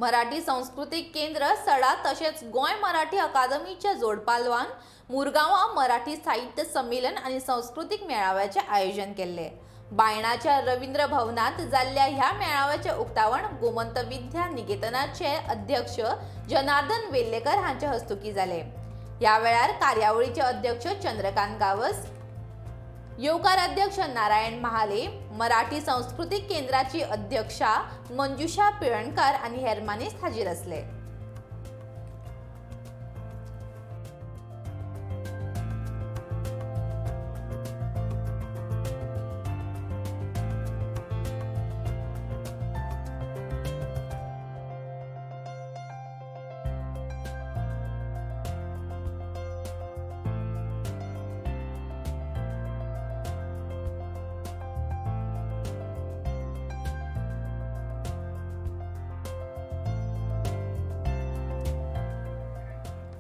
मराठी सांस्कृतीक केंद्र सडा तशेंच गोंय मराठी अकादमीच्या जोडपालवान मुरगांवां मराठी साहित्य संमेलन आनी संस्कृतीक मेळाव्याचें आयोजन केल्लें. बायणाच्या रवींद्र भवनांत जाल्ल्या ह्या मेळाव्याचें उक्तावण गोमंत विद्या निकेतनाचे अध्यक्ष जनार्दन वेल्लेकर हांचे हस्तुकीं जालें. ह्या वेळार कार्यावळीचे अध्यक्ष चंद्रकांत गावस, येवकार अध्यक्ष नारायण महाले, मराठी सांस्कृतीक केंद्राची अध्यक्षा मंजुषा पिळणकार आनी हेर मानेस्त हाजीर आसले.